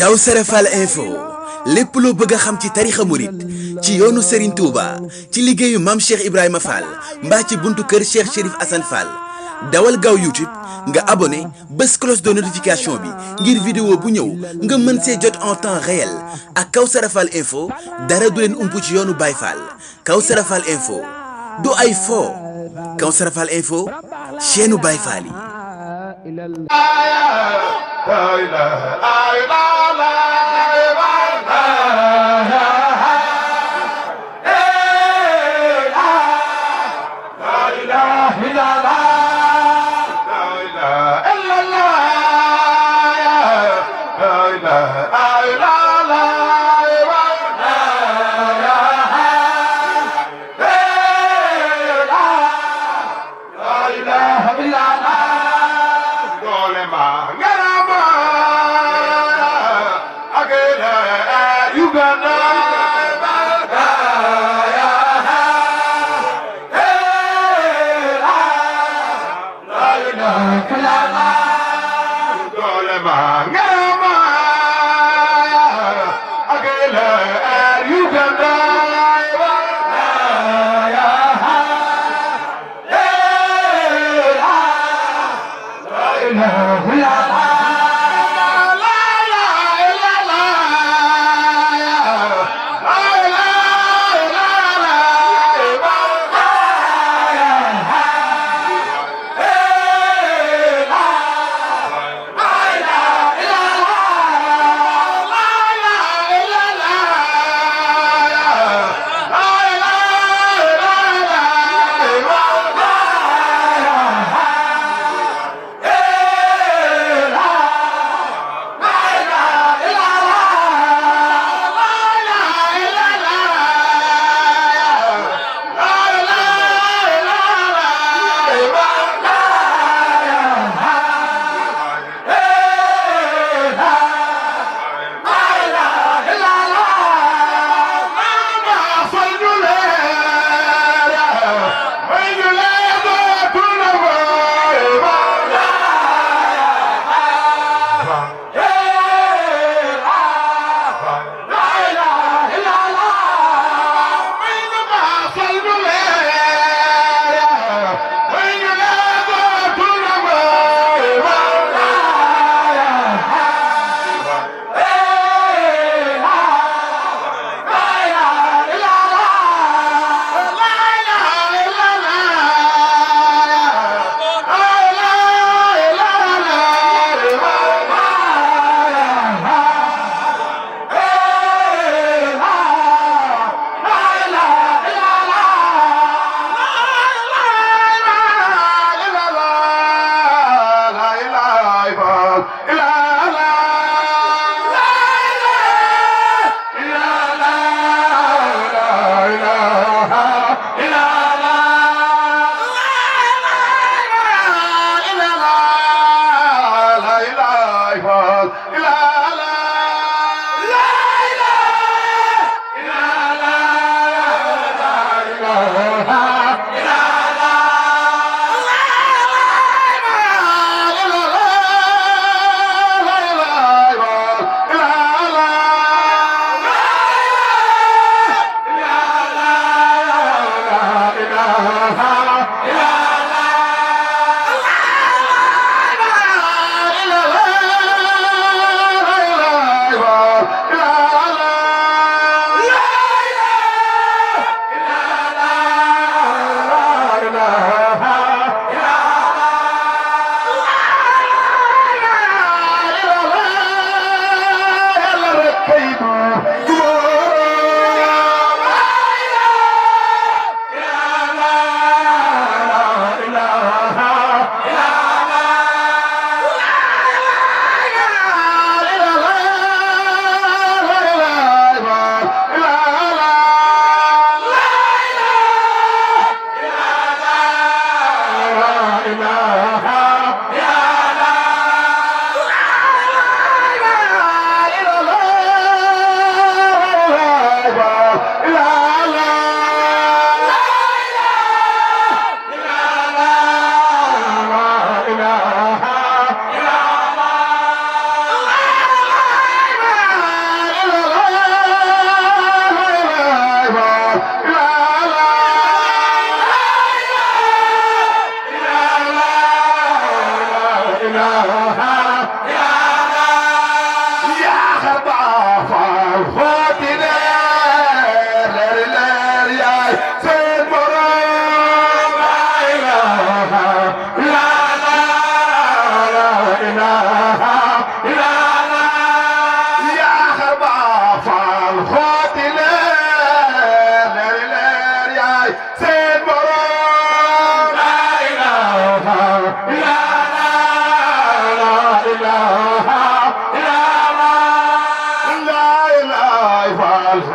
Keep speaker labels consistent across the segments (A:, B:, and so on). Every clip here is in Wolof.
A: Kawsara Fall info lépp loo bëgg a xam ci tarixa murit ci yoonu Serigne Touba ci liggéeyu Mame Cheikh Ibrahima Fall mbaa ci buntu kër Cheikh Chérif Assane Fall dawal gaaw YouTube nga abonné bés cloche de notification bi ngir vidéo bu ñëw nga mën see jot en temps réel ak Kawsara Fall info dara du leen ump ci yoonu Baye Fall. Kawsara Fall info du ay fo Kawsara Fall info chaîne Baye Fall yi.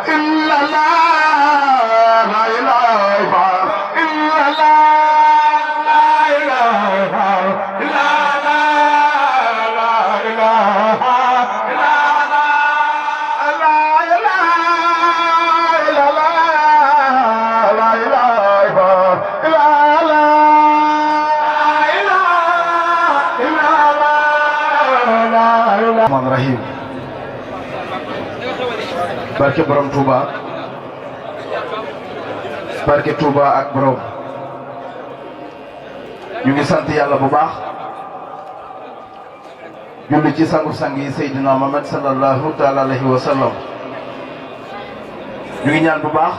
B: إلا الله لا إله إلا الله لا إله إلا الله لا إله إلا Rahmaan Rahim barke borom Touba barke Touba ak borom ñu ngi sant yàlla bu baax julli ci sangu-sang yi Seydina Muhammad sallallahu taala alayhi wa sallam ñu ngi ñaan bu baax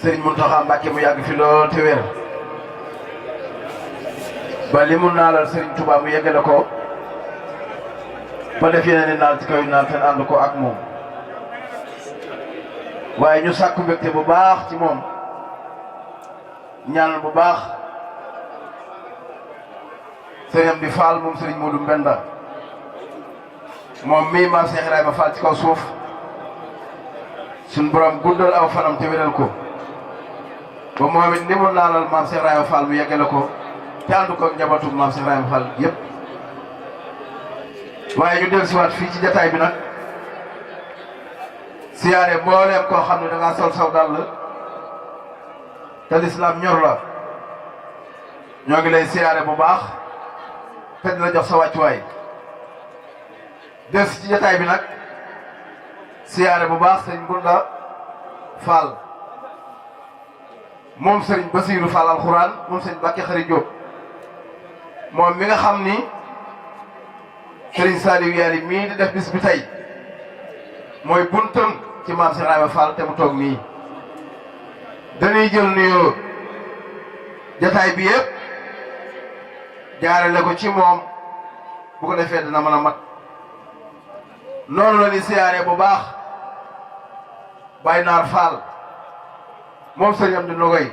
B: Serigne Mountakha Mbacké mu yàgg fi lool te wér ba li mu naalal Serigne Touba mu yeggale ko ba def yeneen naal ci kaw naal te ànd ko ak moom waaye ñu sàkku mbégte bu baax ci moom ñaanal bu baax Serigne Amdi Fall moom Serigne Modou Mbenda moom mii maam Cheikh Ibrahima Fall ci kaw suuf suñ borom guddal aw fanam te wéral ko ba moom it ni mu naalal maam Cheikh Ibrahima Fall mu yeggale ko te ànd ko ak njabootu maam Cheikh Ibrahima Fall yépp waaye ñu del siwaat fii ci jataay bi nag siyaare mbooleem koo xam ne da ngaa sol saw dàll te lislaam ñor la ñoo ngi lay siyaare bu baax te di la jox sa wàccuwaay des ci jataay bi nag siyaare bu baax sëñ Gunda Fall moom sëriñ Basiiru Fall alxuraan moom sëñ Mbàkke Xari Jóob moom mi nga xam ni sëriñ Saliou Yaali mii di def bis bi tey mooy buntam ci maam Cheikh Ibrahima Fall te mu toog nii dañuy jël nuyoo jataay bi yëpp jaarale ko ci moom bu ko defee dina mën a mat noonu la ni siyaare bu baax Baye Naar Fall moom sëriñ Amdi Nogoy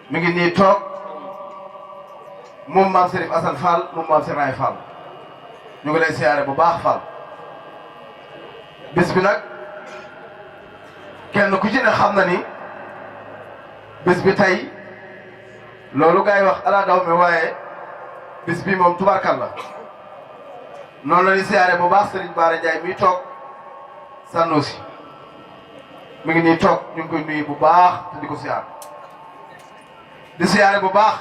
B: mi ngi nii toog moom maam Serif Assane Fall moom maam Cheikh Ibrahima Fall ñu ngi lay siyaare bu baax Fall bis bi nag kenn ku ci ne xam na ni bis bi tey loolu gars yi wax ala daw mi waaye bis bi moom tubarkal la noonu la ñuy siyaare bu baax Serigne Bara Ndiaye mi toog Sanosi mi ngi nii toog ñu ngi koy nuyu bu baax te di ko siyaar di siyaare bu baax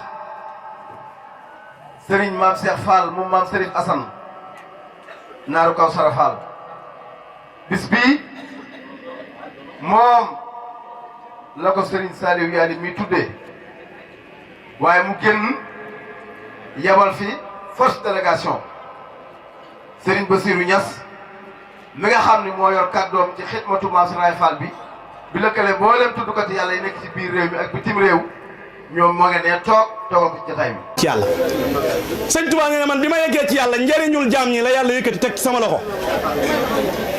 B: Serigne maam Cheikh Fall moom maam Serif Assane naaru kaw Sara Fall bis bii moom la ko Serigne Saliou Yaali mi tuddee waaye mu génn yebal fi force délégation Serigne Bassirou Niass mi nga xam ni moo yor kàddoom ci xidmatu maam Cheikh Ibrahima Fall bi lëkkale mboolem tuddukati yàlla yi nekk ci biir réew mi ak bitim réew ñoom moo ngi ne toogal ko ci jotaay bi.
C: ci yàlla sëñ Tuubaa nee na man bi ma yeggee ci yàlla njëriñul jaam ñi la yàlla yëkkati teg ci sama loxo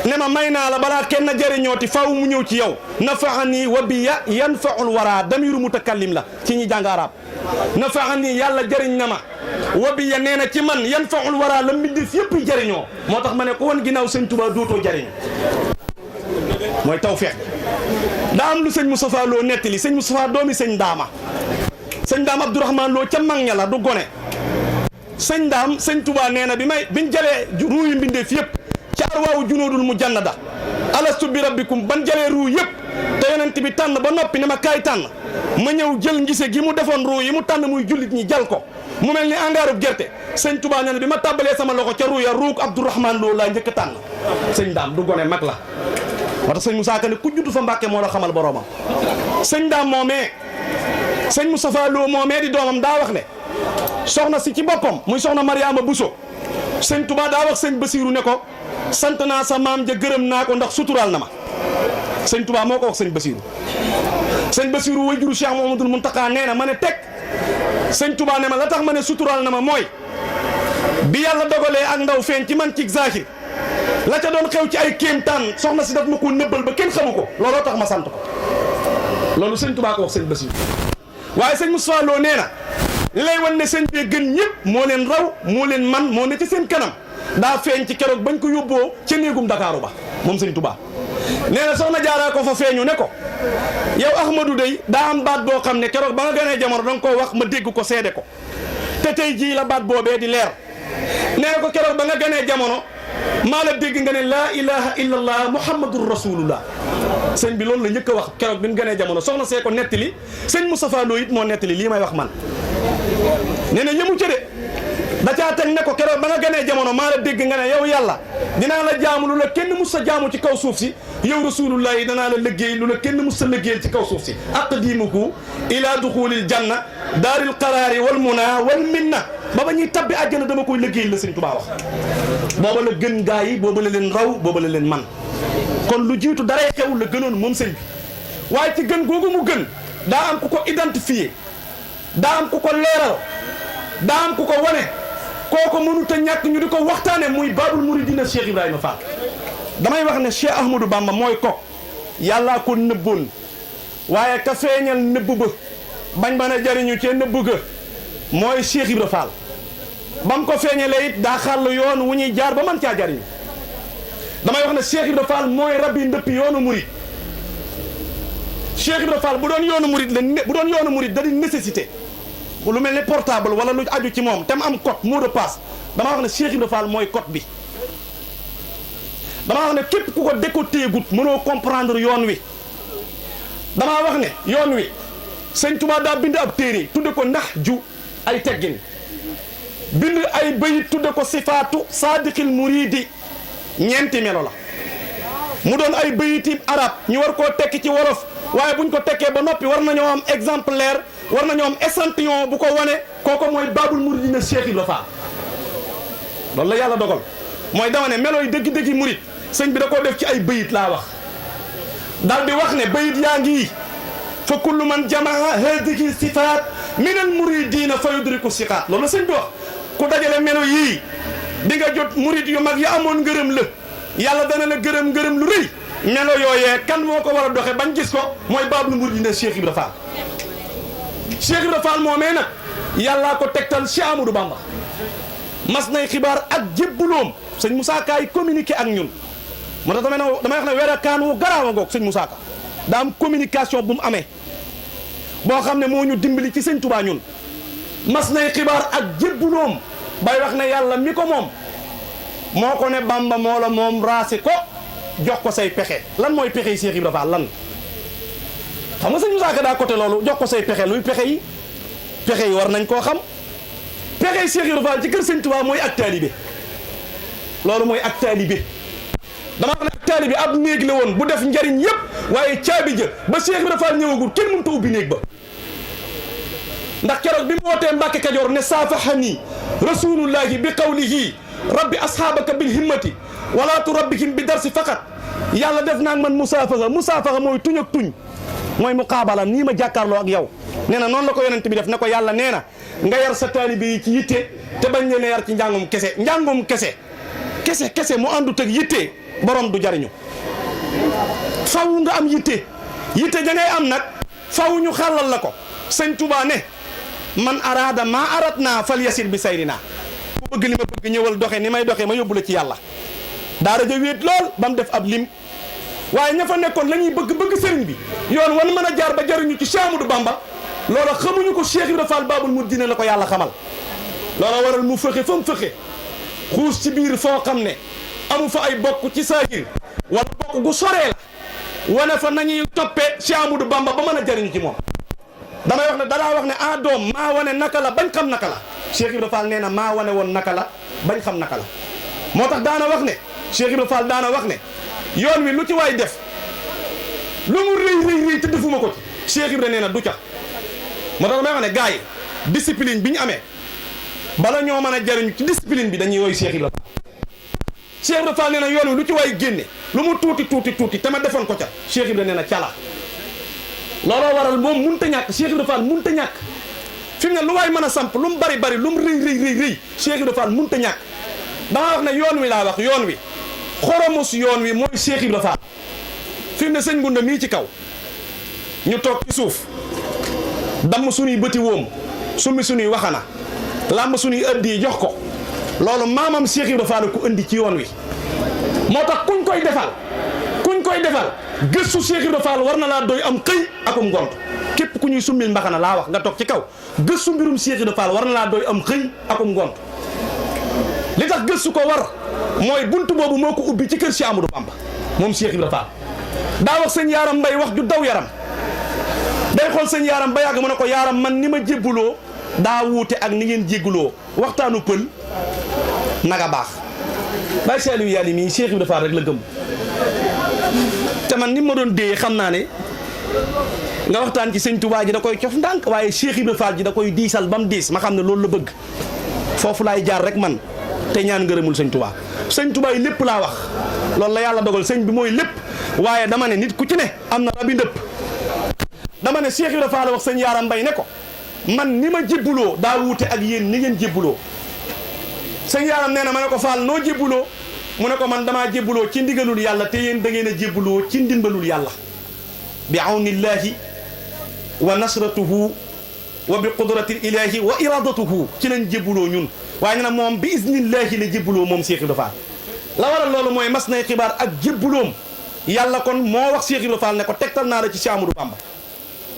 C: ne ma may naa la balaa kenn jëriñooti faw mu ñëw ci yow nafaani wa biya yanfaul wara damiru mutakallim la ci ñi jàng arab nafaani yàlla jëriñ na ma wa biya nee na ci man yanfaul wara la mbindeef yëpp jëriñoo moo tax ma ne ko woon ginnaaw sëñ Tuubaa dootoo jëriñ mooy tawfeex daa am lu sëñ Moustapha Lo nettali sëñ Moustapha doomi sëñ Daama sëñ Daam Abdourahmane Lo ca mag ña la du gone sëñ Daam sëñ Touba nee na biñ jëlee ruuyu mbindeef yëpp ci arwaawu junoodul mu jannada alastu bi rabbikum ban jëlee ruu yëpp te yonent bi tànn ba noppi ne ma kaay tànn ma ñëw jël ngise gi mu defoon ruu yi mu tànn muy jullit ñi jal ko mu mel ni angaarub gerte sëñ Touba nee na bi ma tàbbalee sama loxo ca ruu ya ruuk Abdourahmane Lo laa njëkk a tànn sëñ Daam du gone mag la moo tax sëñ Moussa Ka ne ku judd fa Mbàkke moo la xamal boroomam sëñ Daam moomee sëñ Moustapha Lo moomee di doomam daa wax ne soxna si ci boppam muy soxna Mariama Bousso sëñ Touba daa wax sëñ Bassirou ne ko sant naa sa maam ja gërëm naa ko ndax suturaal na ma sëñ Touba moo ko wax sëñ Bassirou sëñ Bassirou wajuru Cheikh Mouhamadoul Mountakha nee na ma ne teg sëñ Touba ne ma la tax ma ne suturaal na ma mooy bi yàlla dogalee ak ndaw feeñ ci man ci zahir la ca doon xew ci ay kéemtaan soxna si daf ma ko nëbbal ba kenn xamu ko looloo tax ma sant ko loolu sëñ Touba ko wax sëñ Bassirou waaye sëñ Moustapha Lo nee na li lay wan ne sëñ bee gën ñëpp moo leen raw moo leen man moo ne ci seen kanam daa feeñ ci keroog bañ ko yóbboo ca néegum Dakaaru ba moom sëñ Touba nee na soxna Jaara ko fa feeñu ne ko yow Ahmadou dey daa am baat boo xam ne keroog ba nga gënee jamono danga koo wax ma dégg ko seede ko te tey jii la baat boobee di leer nee na ko keroog ba nga gënee jamono maa la dégg nga ne laa ilaha illallah muhammadur rasulullah sëñ bi loolu la njëkk a wax keroog bi mu gënee jamono soxna see ko nettali sëñ Moustapha Lo it moo nettali lii may wax man nee na yëmu ca de da caa teg ne ko keroog ba nga gënee jamono maa la dégg nga ne yow yàlla dinaa la jaamu lu la kenn mus sa jaamu ci kaw suuf si yow rasulullah yi danaa la liggéey lu la kenn mus sa liggéeyal ci kaw suuf si aqdimuku ila duxulil janna daaril qaraari wal muna wal minna ba ñuy tabbi àjjana dama koy liggéeyal la sëñ Tuubaa wax booba la gën gaa yi booba la leen raw booba la leen man kon lu jiitu daray xew la gënoon moom sëñ bi waaye ci gën googu mu gën daa am ku ko identifié daa am ku ko leeral daa am ku ko wane kooku mënut a ñàkk ñu di ko waxtaane muy Baabul Muridiina Cheikh Ibrahima Fall damay wax ne Cheikh Ahmadou Bamba mooy ko yàllaa ko nëbboon waaye ka feeñal nëbb ba bañ ba ne jariñu cee nëbb ga mooy Cheikh Ibrahima Fall ba mu ko feeñalee it daa xàll yoon wu ñuy jaar ba man caa jariñu damay wax ne Cheikh Ibrahima Fall mooy rabbi ndëppi yoonu murid Cheikh Ibrahima Fall bu doon yoonu murid bu doon yoonu murid da di nécessité lu mel ne portable wala lu aju ci moom te mu am code mot de passe dama wax ne Cheikh Ibrahima Fall mooy code bi dama wax ne képp ku ko décoté gut mënoo comprendre yoon wi dama wax ne yoon wi sëñ Tuubaa daa bind ab téere tudde ko nax ju ay teggin bind ay bayit tudde ko sifaatu saadiqil muridi ñeenti melo la mu doon ay bayiti arab ñu war koo tekki ci wolof waaye buñ ko tekkee ba noppi war nañoo am exemplaire war nañoo am échantillon bu ko wane kooko mooy Baabul Muridiina Cheikh Ibrahima Fall loolu la yàlla dogal mooy dama ne melo yi dëggi-dëggi murid sëñ bi da koo def ci ay bayit laa wax daal di wax ne bayit yaa ngi fa kullu man jamaa hadihi sifaat min al muridina fa yudriku siqaat loolu la sëñ bi wax ku dajale melo yii di nga jot murid yu mag ya amoon ngërëm la yàlla dana la gërëm lu rëy melo yooyee kan moo ko war a doxe bañ gis ko mooy Baabul Muridiina Cheikh Ibrahima Fall Cheikh Ibrahima Fall moomee nag yàllaa ko tegtal Cheikh Amadou Bamba mas nay xibaar ak jébbuloom sëñ Moussa Ka yi communiqué ak ñun moo tax damay wax ne werakaan wu garaaw a ngoog sëñ Moussa Ka daa am communication bu mu amee boo xam ne moo ñu dimbali ci sëñ Touba ñun mas nay xibaar ak jébbuloom bay wax ne yàlla mi ko moom moo ko ne Bamba moo la moom raasi ko jox ko say pexe lan mooy pexe yi Cheikh Ibrahima Fall lan xam nga sëñ Moussa Ka daa côté loolu jox ko say pexe luy pexe yi war nañ koo xam pexe yi Cheikh Ibrahima Fall ci kër sëñ Touba mooy ak taalibe loolu mooy ak taalibe dama wax ne ak taalibe ab néeg la woon bu def njariñ yëpp waaye caabi ja ba Cheikh Ibrahima Fall ñëwagul kenn mënut a ubbi néeg ba ndax keroog bi mu wootee Mbàkke Kajoor ne saafahani rasulullahi bi qawlihi rabbi ashaabaka bil himmati wala turabbihim bi darsi faqat yàlla def naa man musaafaxa mooy tuñ ak tuñ mooy muqaabala nii ma jàkkaarloo ak yow nee na noonu la ko yonent bi def ne ko yàlla nee na nga yar sa taalibe yi ci yitte te bañ leen a yar ci njàngum kese mu àndut ak yitte borom du jariñu faw nga am yitte ja ngay am nag faw ñu xàllal la ko sëñ Tuubaa ne man araada maa arat naa fal yasir bi sayri naa ku bëgg li ma bëgg ñëwal doxe ni may doxe ma yóbbu la ci yàlla daara ja wéet lool ba mu def ab lim waaye ña fa nekkoon la ñuy bëgg sëriñ bi yoon wan mën a jaar ba jariñu ci Cheikh Amadou Bamba loola xamuñu ko Cheikh Ibrahima Fall Baabul Muridiina la ko yàlla xamal loola waral mu fëxe fa mu fëxe xuus ci biir foo xam ne amu fa ay bokk ci saahir wala bokk gu soree la wane fa nañuy toppee Cheikh Amadou Bamba ba mën a jariñu ci moom damay wax ne dalaa wax ne doom maa wane naka la bañ xam naka la Cheikh Ibrahima Fall nee na maa wane woon naka la bañ xam naka la moo tax daana wax ne Cheikh Ibrahima Fall daana wax ne yoon wi lu ci waay def lu mu rëy te defuma ko ci Cheikh Ibrahima nee na du ca moo tax damay wax ne gars yi discipline bi ñu amee bala ñoo mën a jariñu ci discipline bi dañuy woy Cheikh Ibrahima Cheikh Ibrahima Fall nee na yoon wi lu ci waay génne lu mu tuuti te ma defoon ko ca Cheikh Ibrahima nee na cala looloo waral moom mënut a ñàkk Cheikh Ibrahima Fall mënut a ñàkk fi mu ne lu waay mën a samp lu mu bari lu mu rëy Cheikh Ibrahima Fall mënut a ñàkk dama wax ne yoon wi laa wax yoon wi xoromus yoon wi mooy Cheikh Ibrahima Fall fi mu ne sëñ Gunda mii ci kaw ñu toog ci suuf damm suñuy bëti woom summi suñuy waxana làmb suñuy ëddi yi jox ko loolu maamam Cheikh Ibrahima Fall ko indi ci yoon wi moo tax kuñ koy defal koy defal gëstu Cheikh Ibra Fall war na laa doy am xëy akum ngont képp ku ñuy summil mbaxana laa wax nga toog ci kaw gëstu mbirum Cheikh Ibra Fall war na laa doy am xëy akum ngont li tax gëstu ko war mooy buntu boobu moo ko ubbi ci kër Cheikh Amadou Bamba moom Cheikh Ibra Fall daa wax sëñ Yaaram Mbay wax ju daw yaram day xool sëñ Yaaram ba yàgg mu ne ko Yaaram man ni ma jébbuloo daa wuute ak ni ngeen jégguloo waxtaanu pël naga baax Baye Saliou Yali mii Cheikh Ibra Fall rek la gëm te man ni ma doon dee xam naa ne nga waxtaan ci sëñ Touba ji da koy cof ndànk waaye Cheikh Ibra Fall ji da koy diisal ba mu diis ma xam ne loolu la bëgg foofu laay jaar rek man te ñaan ngërëmul sëñ Touba sëñ Touba yi lépp laa wax loolu la yàlla dogal sëñ bi mooy lépp waaye dama ne nit ku ci ne am na rabi ndëpp dama ne Cheikh Ibra Fall wax sëñ Yaaram Mbay ne ko man ni ma jébbuloo daa wuute ak yéen ni ngeen jébbuloo sëñ Yaaram nee na ma ne ko Fall noo jébbuloo mu ne ko man damaa jébbuloo ci ndigalul yàlla te yéen da ngeen a jébbuloo ci ndimbalul yàlla bi awnillahi wa nasratuhu wa bi qudratil ilahi wa iradatuhu ci lañ jébbuloo ñun waaye na moom bi isnillahi la jébbuloo moom Cheikh Ibra Fall la waral loolu mooy mas nay xibaar ak jébbuloom yàlla kon moo wax Cheikh Ibra Fall ne ko tegtal naa la ci Cheikh Amadou Bamba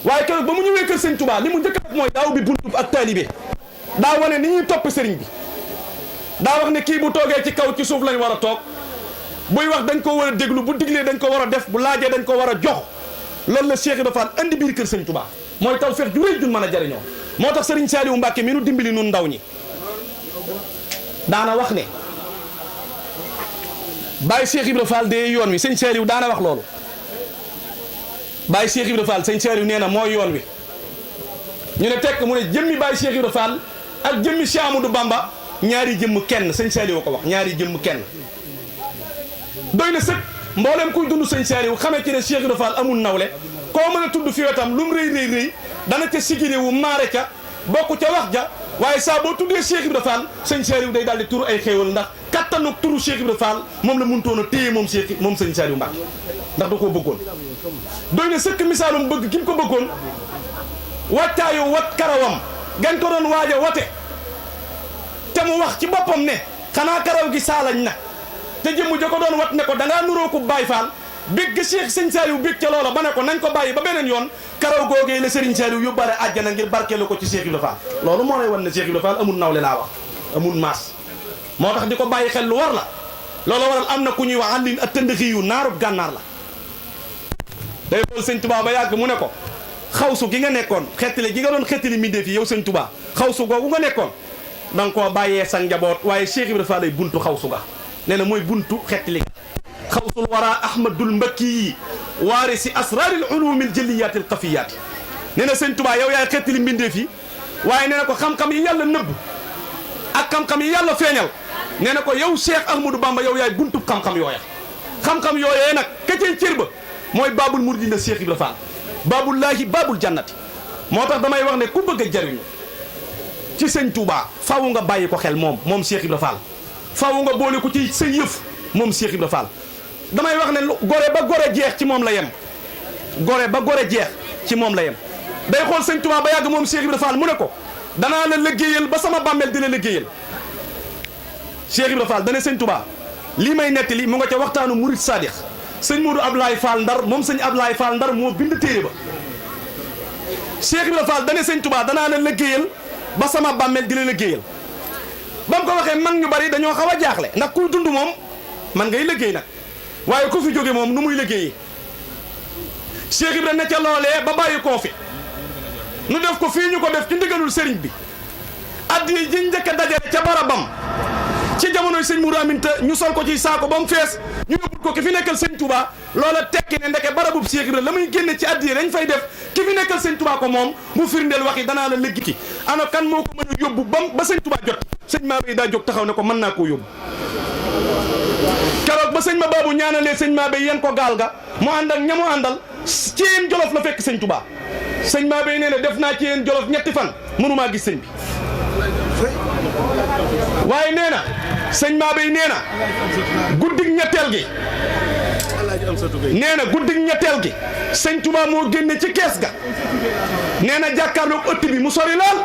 C: waaye keroog ba mu ñëwee kër sëñ Touba li mu njëkk a mooy daaw bi buntu ak taalibe daa wane ni ñuy topp sëriñ bi daa wax ne kii bu toogee ci kaw ci suuf lañ war a toog buy wax dañ ko war a déglu bu diglee dañ ko war a def bu laajee dañ ko war a jox loolu la Cheikh Ibra Fall andi biir kër sëñ Touba mooy taw feex ju rëy jun mën a jariñoo moo tax sëriñ Saliou Mbacke mi nu dimbali nun ndaw ñi daana wax ne Baye Cheikh Ibra Fall de yoon wi sëñ Saliou daana wax loolu Baye Cheikh Ibra Fall sëñ Saliou nee na mooy yoon wi ñu ne tekk mu ne jëmmi Baye Cheikh Ibra Fall ak jëmmi Cheikh Amadou Bamba ñaari jëmm kenn sëñ Saliou ko wax ñaari jëmm kenn doy na sëkk mboolem kuy dund sëñ Saliou xamee ci ne Cheikh Ibra Fall amul nawle koo mën a tudd fi wetam lu mu rëy rëy rëy dana ca sigiré wu maare ca bokk ca wax ja waaye saa boo tuddee Cheikh Ibra Fall sëñ Saliou day daal di turu ay xéewal ndax kattanu turu Cheikh Ibra Fall moom la mënutoon a téye moom sëñ Saliou Mbacke ndax da koo bëggoon doy na sëkk misaalum bëgg gi mu ko bëggoon wattaayu wat karawam gan ko doon waaj a wate te mu wax ci boppam ne xanaa karaw gi saalañ na te jëmm ja ko doon wat ne ko da ngaa nuroo ko Baye Fall bég Cheikh sëñ Saliou bég ca loola ba ne ko nañ ko bàyyi ba beneen yoon karaw googee la Serigne Saliou yóbbaale àjjana ngir barkeelu ko ci Cheikh Ibra Fall loolu moo lay wan ne Cheikh Ibra Fall amul nawle laa wax amul maas moo tax di ko bàyyi xel lu war la loolu waral am na ku ñuy wax andin ak tëndëxi yu naarub gànnaar la day xool sëñ Touba ba yàgg mu ne ko xawsu gi nga nekkoon xettali gi nga doon xettali mbindéef yi yow sëñ Touba xawsu googu nga nekkoon da nga koo bàyyee sa njaboot waaye Cheikh Ibra Fall ay buntu xawsu ga nee na mooy buntu xettali xawsul wara ahmadul mbakki yi waari si asraril ulumil jëliyatil xafiyaati nee na sëñ Touba yow yaay xettali mbindéef yi waaye nee na ko xam-xam yi yàlla nëbb ak xam-xam yi yàlla feeñal nee na ko yow Cheikh Ahmadou Bamba yow yaay buntu xam-xam yooya xam-xam yooyee nag këccee cër ba mooy baabul muridina Cheikh Ibra Fall baabullaahi baabul jannati moo tax damay wax ne ku bëgg a jariñu ci sëñ Touba faaw nga bàyyi ko xel moom Cheikh Ibra Fall faaw nga boole ko ci sa yëf moom Cheikh Ibra Fall damay wax ne gore ba gore jeex ci moom la yem gore ba gore jeex ci moom la yem day xool sëñ Touba ba yàgg moom Cheikh Ibra Fall mu ne ko danaa la liggéeyal ba sama bàmmeel di la liggéeyal Cheikh Ibra Fall dana sëñ Touba lii may nettali mu nga ca waxtaanu Murid Sadix sëñ Modou Ablaye Fall Ndar moom sëñ Ablaye Fall Ndar moo bind téere ba Cheikh Ibra Fall dane sëñ Touba danaa la liggéeyal ba sama bàmmeel di la liggéeyal ba mu ko waxee mag ñu bari dañoo xaw a jaaxle ndax kuy dund moom man ngay liggéey nag waaye ku fi jóge moom nu muy liggéeyee Cheikh Ibra ne ca loolee ba bàyyi koo fi nu def ko fii ñu ko def ci ndigalul sëriñ bi addi ji njëkk a dajale ca barabam ci jamonoy sëñ Mourou Aminta ñu sol ko ci saako ba mu fees ñu yóbbul ko ki fi nekkal sëñ Touba loola tekki ne ndeke barabub Cheikh Ibra la muy génne ci addi dañ fay def ki fi nekkal sëñ Touba ko moom mu firndeel waxi danaa la lëggi ki ana kan moo ko mën a yóbbu ba sëñ Touba jot sëñ Mabé daa jóg taxaw ne ko mën naa koo yóbbu keroog ba sëñ ma baabu ñaanalee sëñ Mabé yéen ko gaal ga mu ànd ak ñamu àndal ci yéen Jolof la fekk sëñ Touba sëñ Mabé nee na def naa ci yéen Jolof ñetti fan mënumaa gis sëñ bi waaye nee na sëñ Mabé nee na guddig ñetteel gi nee na guddi ñetteel gi sëñ Touba moo génne ci kees ga nee na jàkkaarloog ëtt bi mu sori lool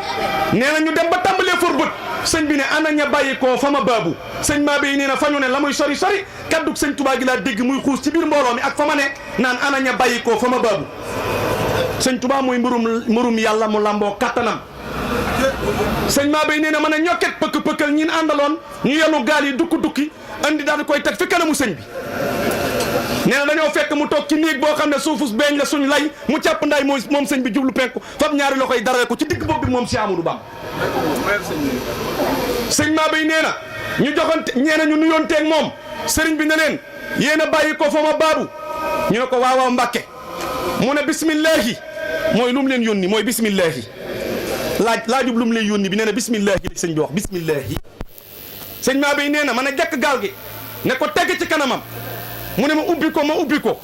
C: nee na ñu dem ba tàmbalee for bët sëñ bi ne ana ña bàyyi koo fa ma baabu sëñ maa bay nee na fa ñu ne la muy sori sori kaddug sëñ Touba gi laa dégg muy xuus ci biir mbooloo mi ak fa ma ne naan ana ña bàyyi koo fa ma baabu sëñ Touba mooy mbirum yàlla mu lamboo kattanam sëñ maa bay nee na mën a ñokket pëkk-pëkkal ñin àndaloon ñu yenu gaal yi dukki andi daal di koy teg fi kanamu sëñ bi nee na dañoo fekk mu toog ci néeg boo xam ne suufus beeñ la suñ lay mu càpp ndaay moom sëñ bi jublu penku fab ñaari loxoy darale ko ci digg bopp bi moom si Amadou Bamba sëñ maa bay nee na ñu joxante ñeena ñu nuyoonteeg moom sëriñ bi ne leen yéen a bàyyi ko fa ma baabu ñu ne ko waaw Mbàkke mu ne bismillahi mooy lu mu leen yónni mooy bismillahi laajub lu mu leen yónni bi nee na bismillahi li sëñ bi wax bismillahi sëñ maa bay nee na man a jàkk gaal gi ne ko tegg ci kanamam mu ne ma ubbi ko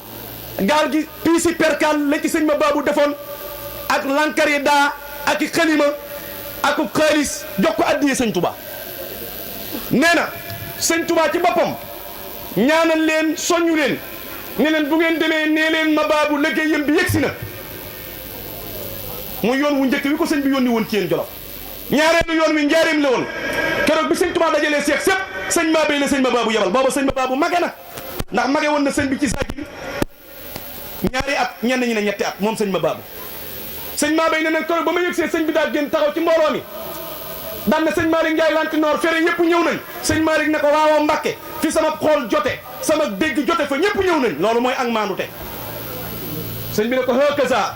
C: gaal gi piisi perkal la ci sëñ ma baabu defoon ak lankar yi daa ak xalima ak xaalis jox ko addiyee sëñ Touba nee na sëñ Touba ci boppam ñaanal leen soññu leen ne leen bu ngeen demee nee leen ma baabu liggéeyam bi yegsi na muy yoon wu njëkk wi ko sëñ bi yónni woon ci yéen Jolof ñaareelu yoon wi njaareem la woon keroog bi sëñ Touba dajalee seex sépp sëñ maa bay la sëñ ma baabu yebal booba sëñ ma baabu mage na ndax mage woon na sëñ bi ci saakir ñaari at ñenn ñi ne ñetti at moom sëñ ma baabu sëñ maa bay ne nag keroog ba ma yëgsee sëñ bi daal génn taxaw ci mbooloo mi daan na sëñ Malick Ndiaye Lantinoor fere yëpp ñëw nañ sëñ Malick ne ko waawoo Mbàkke fi sama xool jote sama dégg jote fa ñëpp ñëw nañ loolu mooy ak maandu te sëñ bi ne ko hakaza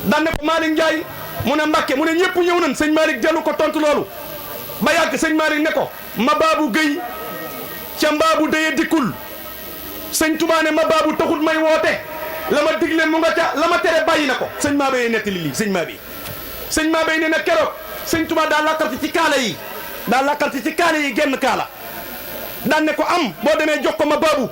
C: daan ne ko Malick Ndiaye mu ne Mbàkke mu ne ñëpp ñëw nañ sëñ Malick dellu ko tontu loolu ba yàgg sëñ Malick ne ko ma baabu géy ca mbaabu daye dikkul sëñ Touba ne ma baabu taxut may woote la ma digle mu nga ca la ma tere bàyyi na ko sëñ maa bay nettali lii sëñ maa bay nee na keroog sëñ Touba daa lakkarti ci kaala yi genn kaala daan ne ko am boo demee jox ko ma baabu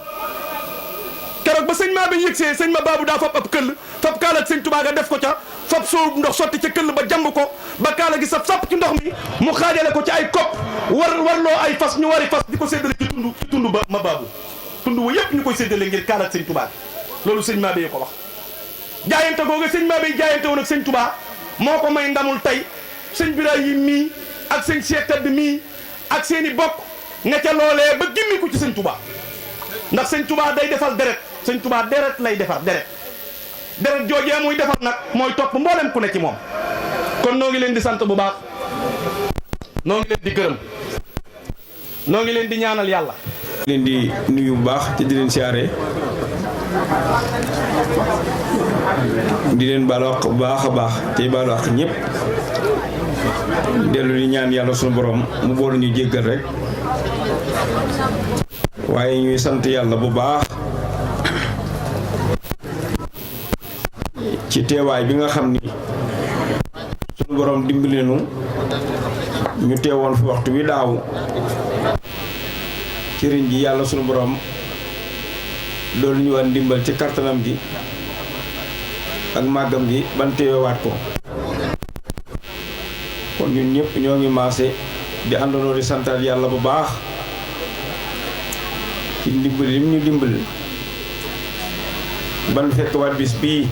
C: keroog ba sëñ maa bay yëgsee sëñ ma baabu daa fab ab këll fab kaala ak sëñ Touba ga def ko ca fab soow ndox sotti ca këll ba jamb ko ba kaala gi sap ci ndox mi mu xaajale ko ci ay kopp warloo ay fas ñu wari fas di ko séddale ci tund ba ma baabu tund wa yëpp ñu koy séddale ngir kaala ak sëñ Touba loolu sëñ maa bay ko wax jaayante googu sëñ maa bay jaayante woon ak sëñ Touba moo ko may ndamul tey sëñ Birahim mii ak sëñ Cheikh Tedd mii ak seen i bokk ne ca loolee ba gimmiku ci sëñ Touba ndax sëñ Touba day defal deret sëñ Touba deret lay defar deret joojee muy defar nag mooy topp mboolem ku ne ci moom kon noo ngi leen di sant bu baax noo ngi leen di gërëm noo ngi leen di ñaanal yàlla
D: leen di nuyu bu baax te di leen siyaare di leen baalu àq bu baax a baax te baalu àq ñëpp dellu di ñaan yàlla sunu borom mu boolu ñu jéggal rek waaye ñuy sant yàlla bu baax ci teewaay bi nga xam ni sunu borom dimbali nu ñu teewoon fi waxtu wi daaw ci ren ji yàlla sunu borom loolu ñu war ndimbal ci kartanam gi ak màggam gi ban teewaat ko kon ñun ñëpp ñoo ngi maase di àndandoo di santaat yàlla bu baax ci ndimbal lim ñu dimbal ban fekk waat bis bii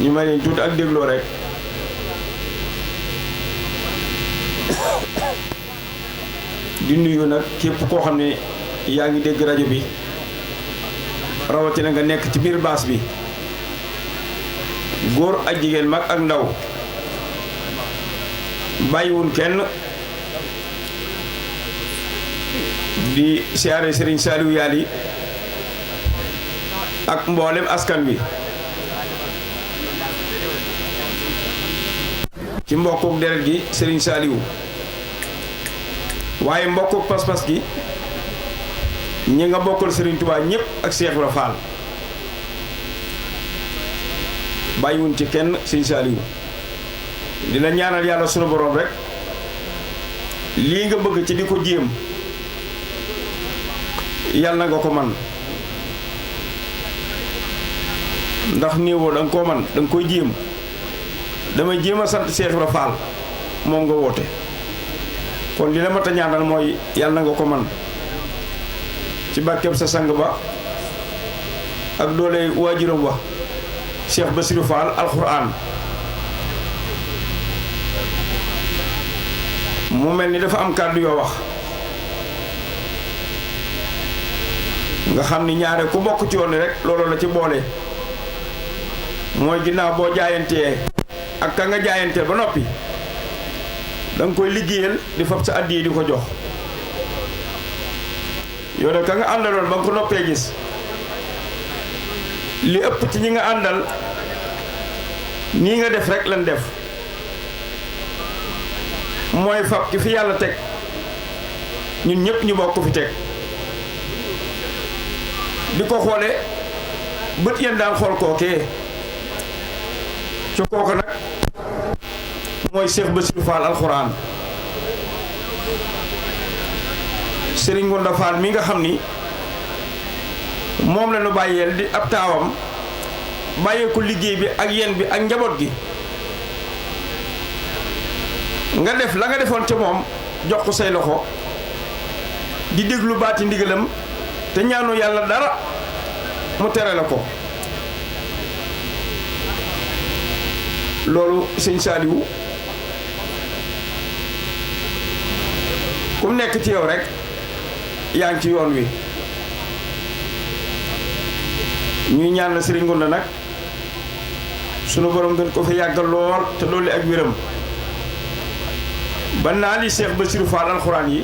D: ñu may leen tuuti ak dégloo rek di nuyu nag képp koo xam ne yaa ngi dégg rajo bi rawatina nga nekk ci biir baas bi góor ak jigéen mag ak ndaw bàyyiwul kenn di siyaare Serigne Saliou Yaali ak mboolem askan wi ci mbokkuk deret gi Serigne Saliou waaye mbokkuk pas-pas gi ñi nga bokkal Serigne Touba ñëpp ak Cheikh Ibra Fall bàyyiwuñ ci kenn Serigne Saliou di la ñaanal yàlla sunu borom rek lii nga bëgg ci di ko jéem yàlla na nga ko man ndax néewoo da nga koo man da nga koy jéem damay jéem a sant Cheikh Ibra Fall moom nga woote kon li la mat a ñaanal mooy yàlla na nga ko man ci barkeb sa sang ba ak doole waajuram wax Cheikh Bassirou Fall alxuraan mu mel ni dafa am kàddu yoo wax nga xam ni ñaare ku bokk ci yoon rek loolu la ci boole mooy ginnaaw boo jaayantee ak ka nga jaayanteel ba noppi da nga koy liggéeyal di fab sa addiya di ko jox yow de ka nga àndaloon ba nga ko noppee gis li ëpp ci ñi nga àndal nii nga def rek lan def mooy fab ki fi yàlla teg ñun ñëpp ñu bokk fi teg di ko xoole bët yéen daan xool kookee ci kooku nag mooy Cheikh Bassirou Fall alxuraan Serigne Ngounda Fall mi nga xam ni moom la nu bàyyeel di ab taawam bàyyee ko liggéey bi ak yéen bi ak njaboot gi nga def la nga defoon ca moom jox ko say loxo di déglu baati ndigalam te ñaanu yàlla dara mu tere la ko loolu sëñ Saliou ku mu nekk ci yow rek yaa ngi ci yoon wi ñuy ñaan la Serigne Ngounda nag sunu borom gën ko fa yàggal lool te dolli ak wéram ba naa li Cheikh Bassirou Fall alxuraan yi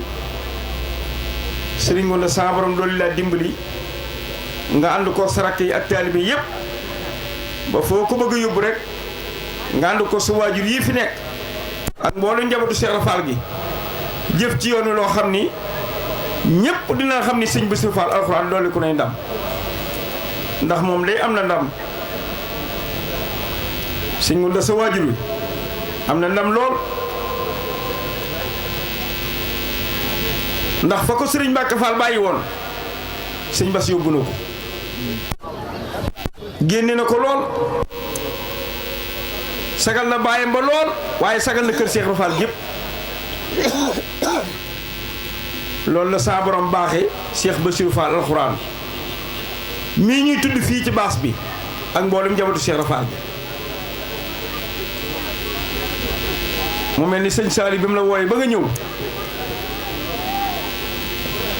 D: Serigne Ngounda sa borom dolli laa dimbali nga ànd ko sa rakk yi ak taalibe yépp ba foo ko bëgg a yóbbu rek nga ànd ko sa waajur yii fi nekk ak mboolu njabootu Cheikh Fall gi jëf ci yoonu loo xam ni ñépp dina xam ni sëñ Bassirou Fall alxuraan dolli ku nay ndam ndax moom day am na ndam sëñ Ngounda sa waajur wi am na ndam lool ndax fa ko sëriñ Mbacke Fall bàyyi woon sëñ Bass yóbbu na ko génne na ko lool sagal na bàyyam ba lool waaye sagal na kër Cheikh Fall gépp loolu la saa borom baaxee Cheikh Bassirou Fall alxuraan mii ñuy tudd fii ci baas bi ak mboolem njabootu Cheikh Fall bi mu mel ni sëñ Saliou bi mu la wooyee ba nga ñëw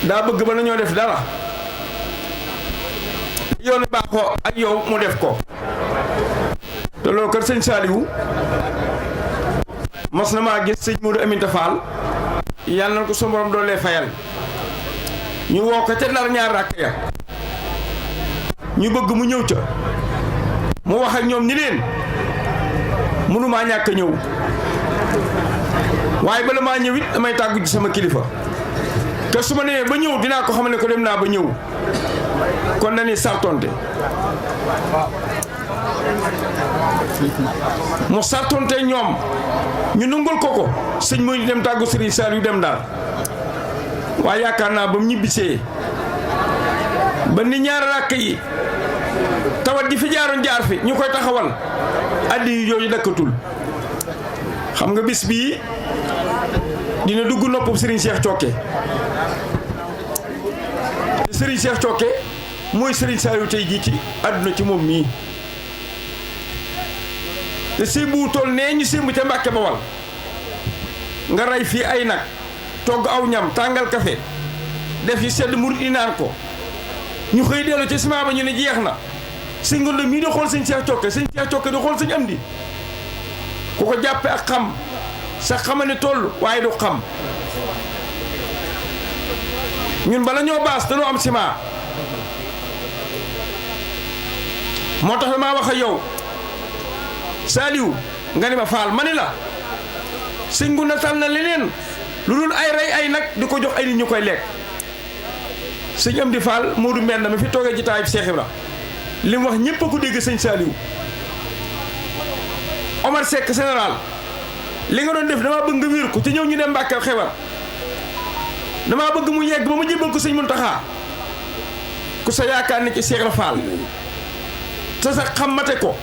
D: daa bëgg ba nañoo def dara yoonu baaxoo ak yow mu def ko te loolu kër sëñ Saliou mos na maa gis sëñ Modou Aminta Fall yàlla na ko sa borom doolee fayal ñu woo ko ca Ndar ñaar ràkk ya ñu bëgg mu ñëw ca mu wax ak ñoom ni leen mënumaa ñàkk a ñëw waaye bala maa ñëw it damay tàggu ci sama kilifa te su ma nee ba ñëw dinaa ko xam ne ko dem naa ba ñëw kon dañuy sartonte mu sartonte ñoom ñu nungul ko sëñ mooy dem tàggu Serigne Saliou dem daal waaye yaakaar naa ba mu ñibbisee ba ni ñaar ràkk yi tawat ji fi jaaroon jaar fi ñu koy taxawal addi yu jooju dakkatul xam nga bis bii dina dugg noppam Serigne Cheikh Thioké te Serigne Cheikh Thioké mooy Serigne Saliou tey jii ci àdduna ci moom mii te sémbu tool nee ñu sémbu ca Mbàkke Bawal nga rey fii ay nag togg aw ñam tàngal kafe def yi sedd murit yi naan ko ñu xëy dellu ci ciment ba ñu ne jeex na sëñ Ngounda mii di xool sëñ Cheikh Thioké di xool sëñ Amdi ku ko jàppe ak xam sa xamane toll waaye du xam ñun bala ñoo baas dañoo am ciment moo tax damaa wax ak yow Saliou nga ni ma Fall ma ni la sëñ Ngounda tal na leneen lu dul ay rey ay nag di ko jox ay nit ñu koy lekk sëñ Amdi Fall Modou Mbenda mi fi toogee ci taay bi Cheikh Ibra li mu wax ñépp a ko dégg sëñ Saliou Omar Seck général li nga doon def damaa bëgg nga wér ko te ñëw ñu dem Mbàkke Xewar damaa bëgg mu yegg ba mu jébbal ko sëñ Muntaxa ku sa yaakaar ne ci Cheikh Ibra Fall te sa xamate ko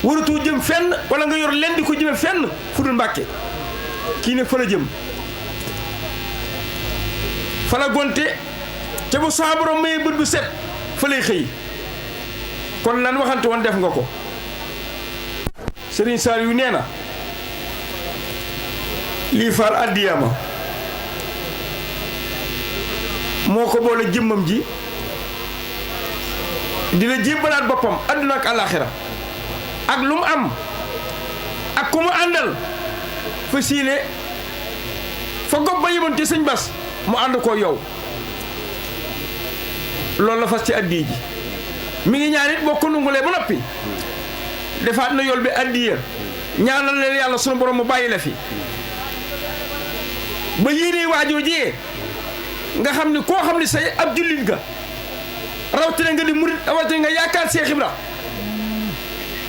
D: waratu jëm fenn wala nga yor leen di ko jëme fenn fu dul Mbàkke kii ne fa la jëm fa la gonte te bu saa borom mayee bët bu set fa lay xëy kon lan waxante woon def nga ko Serigne Saliou nee na lii faal addiyama moo ko boole jëmmam ji dina jébbalaat boppam adduna ak àllaaxira ak lu mu am ak ku mu àndal fa siine fa gopp ba yëmoon ci sëñ Bas mu ànd ko yow loolu la fas ci addiya ji mi ngi ñaan it boo ko nungulee ba noppi defaat na yool bi addiya ñaanal leen yàlla sunu borom mu bàyyi la fi ba yéenee waajoo jiyee nga xam ni koo xam ni say ab jullit nga rawatina nga di murit rawatina nga yaakaar Seex Ibra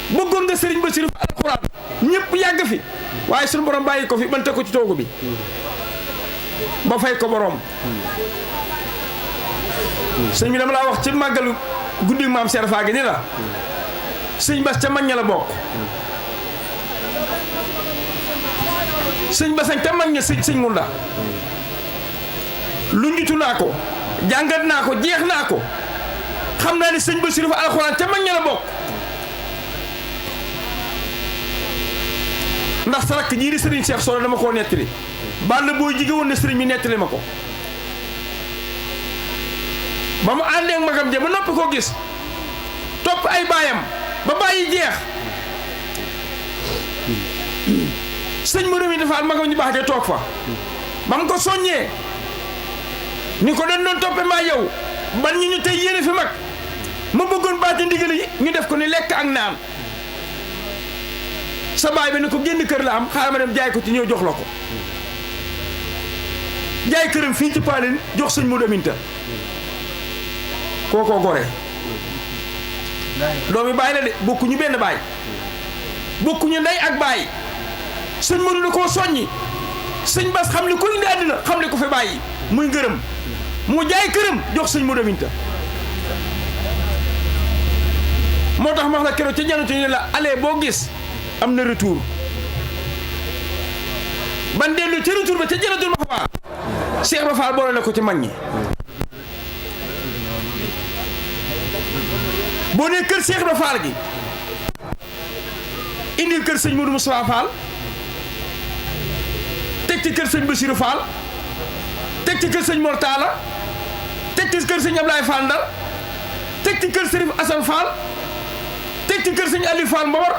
D: bëggoon nga sëriñ Basiru alxuraan ñëpp yàgg fi waaye sunu borom bàyyi ko fi bante ko ci toogu bi ba fay ko borom sëñ bi dama laa wax ci màggalu guddi maam Serafaa gi ni la sëñ Bas ca mag ña la bokk sëñ Basañ ca mag ña sëñ Munda lu njitu naa ko jàngat naa ko jeex naa ko xam naa ni sëñ Basiru fa alxuraan ca mag ña la bokk ndax sa rakk jii di sëriñ Cheikh Solo dama koo nettali bàll booy jige woon ne sëriñ bi nettali ma ko ba mu àndee ak magam ja ba noppi koo gis topp ay baayam ba bàyyi jeex sëñ ma réew mi dafa magam ñu baax de toog fa ba mu ko soññee ni ko dañ doon toppe maa yow ban ñi ñu tey yéene fi mag ma bëggoon baati ndigal yi ñu def ko ni lekk ak naan sa baay bi ne ko génn kër la am xaaral ma dem jaay ko ci ñëw jox la ko jaay këram fii ci Paalin jox sëñ Modou Aminta kookoo gore doomi baay la de bokkuñu benn baay bokkuñu ndey ak baay sëñ Modou da koo soññi sëñ Bas xam li ko indi àddina xam li ko fi bàyyi muy ngërëm mu jaay këram jox sëñ Modou Aminta moo tax ma wax la keroog ca janatu ni la allez boo gis am na retour ban dellu ca retour ba ca janatul ma fa Cheikh Ba Fall boole na ko ci mag ñi boo nee kër Cheikh Ba Fall gi indil kër sëñ Modou Moustapha Fall teg ci kër sëñ Bassirou Fall teg ci kër sëñ Mortala teg ci kër sëñ Ablaye Fall Ndar teg ci kër Serif Assane Fall teg ci kër sëñ Aliou Fall Mbawar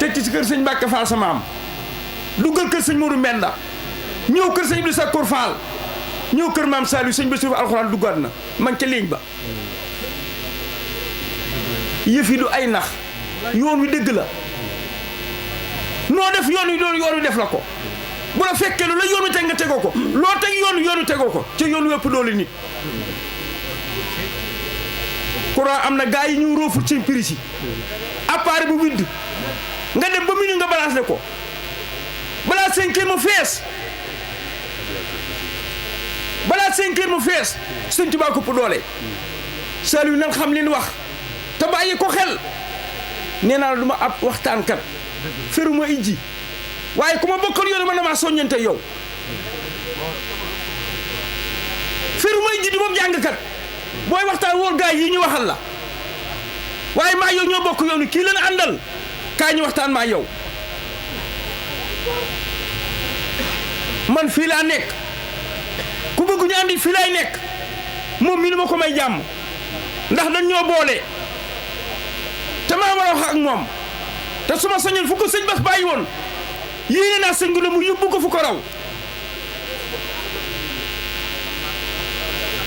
D: teg ci kër sëñ Mbacke Fall sa maam duggal kër sëñ Modou Mbenda ñëw kër sëñ Ibou Sakkour Fall ñëw kër maam Saliou sëñ Bassirou alxuraan duggaat na man ca ligne ba yëf yi du ay nax yoon wi dëgg la noo def yoon wi def la ko bu la fekkee lu la yoon wi teg nga tegoo ko loo teg yoon wi tegoo ko ca yoon wi ëpp doole nit courant am na gaa yi ñu roofut seen prise yi appareil bu widd nga dem ba minuit nga balancé ko balaa 5 heures mu fees balaa 5 heures mu fees Sëñ Tuubaa ko ëpp doole Saliou nan xam leen wax te bàyyi ko xel nee naa la du ma ab waxtaankat feruma ijji waaye ku ma bokkal yoon man damaa soññante yow feruma ijji du ma jàngkat booy waxtaan wóor gaay yi ñu waxal la waaye maa yow ñoo bokk yoonu kii leen àndal kaay ñu waxtaan maa yow man fii laa nekk ku bëgg ñu andi fii laay nekk moom mi nu ma ko may jàmm ndax dañ ñoo boole te maa war a wax ak moom te su ma sañoon fu ko sëñ Bas bàyyi woon yéene naa sëñ gu ne mu yóbbu ko fu ko raw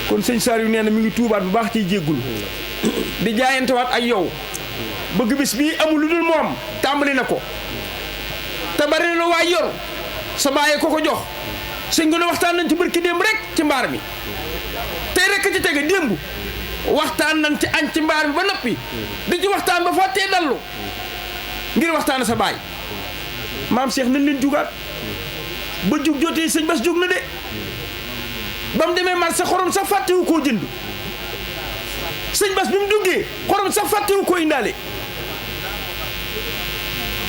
D: kon sëñ Saliou nee na mi ngi tuubaat bu baax ciy jéggul di jaayantewaat ak yow bëgg bis bii amul lu dul moom tàmbali na ko te bari na la waay yor sa bàyyee ko jox sëñ gu ne waxtaan nañ ci barki démb rek ci mbaar mi tey rek ci tege démb waxtaan nañ ci añ ci mbaar mi ba noppi di ci waxtaan ba fàttee dallu ngir waxtaan sa baay maam Cheikh nañ leen jugaat ba jug jotee sëñ Bas jug na de ba mu demee marché xorom sax fàttewu koo jënd sëñ Bas bi mu duggee xorom sax fàttewu koo indaale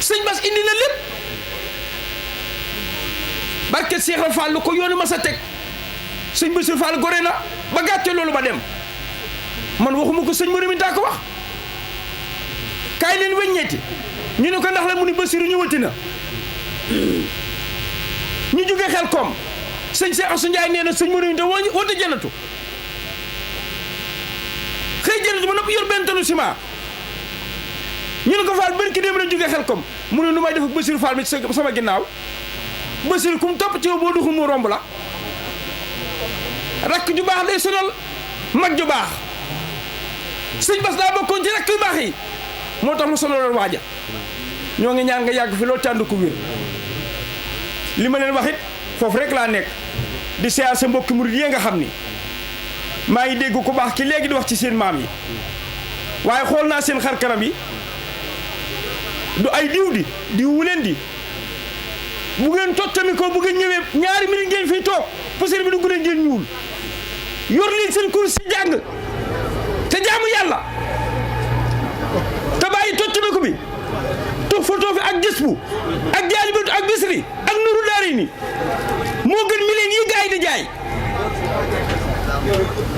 D: sëñ Bas indi na lépp barke Cheikh Fall lu ko yoonu ma sa teg sëñ Bassirou Fall gore na ba gàcce loolu ba dem man waxuma ko sëñ Mouride mi daa ko wax kaay leen weññeeti ñu ne ko ndax la mu ni Bassirou ñëwati na ñu jógee xel koom sëñ Cheikh Assou Ndiaye nee na sëñ Mouride mi da woote jënatu xëy jënatu ba noppi yor benn tonu ciment ñu ne ko Fall benn ki dem la jógee xel koom mu ne nu may def ak Bassirou Fall mi sama ginnaaw Bassirou kum topp ci yow boo duxul mu romb la rakk ju baax day sonal mag ju baax sëñ Bass daa bokkoon ci rakk yu baax yi moo tax mu sonaloon waaja ñoo ngi ñaan nga yàgg fi loolu tànd ko wér li ma leen wax it foofu rek laa nekk di siyaar sa mbokki murid yi nga xam ni maa ngi dégg ku baax ki léegi di wax ci seen maam yi waaye xool naa seen xar kanam yi du ay diw wu leen di bu ngeen tottami ko bu ngeen ñëwee ñaari minute ngeen fiy toog parce que bi dugg leen ngeen ñuul yor leen seen kur si jàng te jaamu yàlla te bàyyi tottami ko bi to photo fi ak gis bu ak jaalibatu ak bisri ak nuru daari ni moo gën mi leen yi gaay di jaay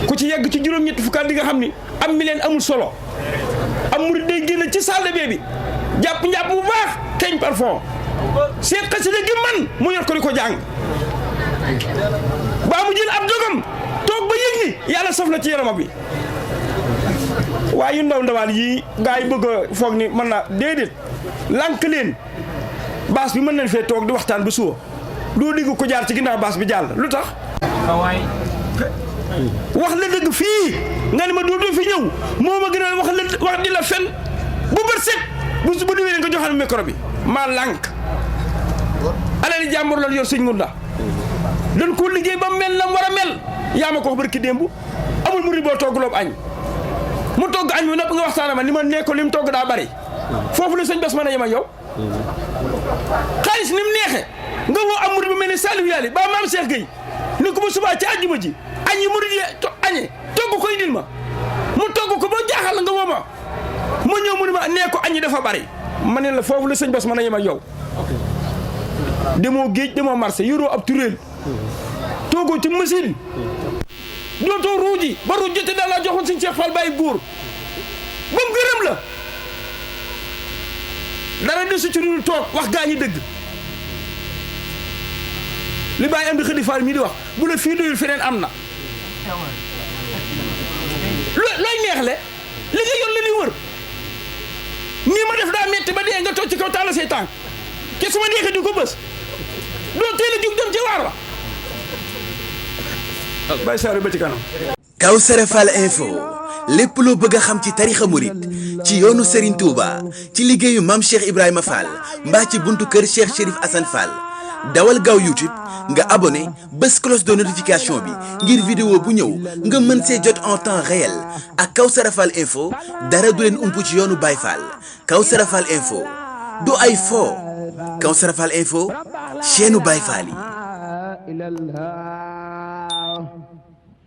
D: ku ci yegg ci juróom-ñetti fukkaat di nga xam ni am mi leen amul solo am murid day génn ci salle bi jàpp njàpp bu baax teñ parfum seet xasida gi man mu yor ko di ko jàng baa mu jël ab dogam toog ba yëg ni yàlla saf na ci yaramam bi waaye yu ndaw ndawaan yii gaa yi bëgg a foog ni mën na déedéet lànk leen baas bi mën nañ fee toog di waxtaan ba suba doo dégg ko jaar ci ginnaaw baas bi jàll lu tax wax la dëgg fii nga ne ma dootoo fi ñëw moo ma gën a wax di la fen bu bët set bu su ba déwénee nga joxal micro bi maa lànk alali jàmbur la yor sëñ Ngunda dañ ko liggéey ba mel na war a mel yaa ma ko wax barki démb amul murid boo togg loobu añ mu togg añ bi nopp nga waxtaana ma ni ma nekko li mu togg daa bari foofu la sëñ Bass mën a yem ak yow xaalis ni mu neexe nga woo am murid bu mel ne Saliou Yali ba maam Cheikh Gueye ni ko ba subaa ci àjjuma ji añ yi murid yi añe togg ko indil ma mu togg ko ba jaaxal la nga woo ma ñëw mu ne ma nee ko añ yi dafa bari ma ne la foofu la sëñ Bass mën a yem ak yow demoo géej demoo marché yoroo ab turéel toogoo ci machine dootoo ruuji ba ruuj jotee daal laa joxoon sëñ Cheikh Fall bàyyi góor ba mu gërëm la dara desu ci lu toog wax gaa ñi dëgg li bàyyi am di xëdi Fall mii di wax bu la fii doyul feneen am na looy neexle li nga yor la li wër nii ma def daa metti ba dee nga toog ci kaw taal say tànk ke su ma neexee di ko bës doo teel a jug dem ci waar wa Baye Saliou ba ci kanam.
A: Kawsara Fall info lépp loo bëgg a xam ci tarixa murit ci yoonu Serigne Touba ci liggéeyu Mame Cheikh Ibrahima Fall mbaa ci buntu kër Cheikh Chérif Assane Fall dawal gaaw YouTube nga abonné bés cloche de notification bi ngir vidéo bu ñëw nga mën see jot en temps réel ak Kawsara Fall info dara du leen umpu ci yoonu Baye Fall Kawsara Fall info du ay fo Kawsara Fall info chaîne Baye Fall yi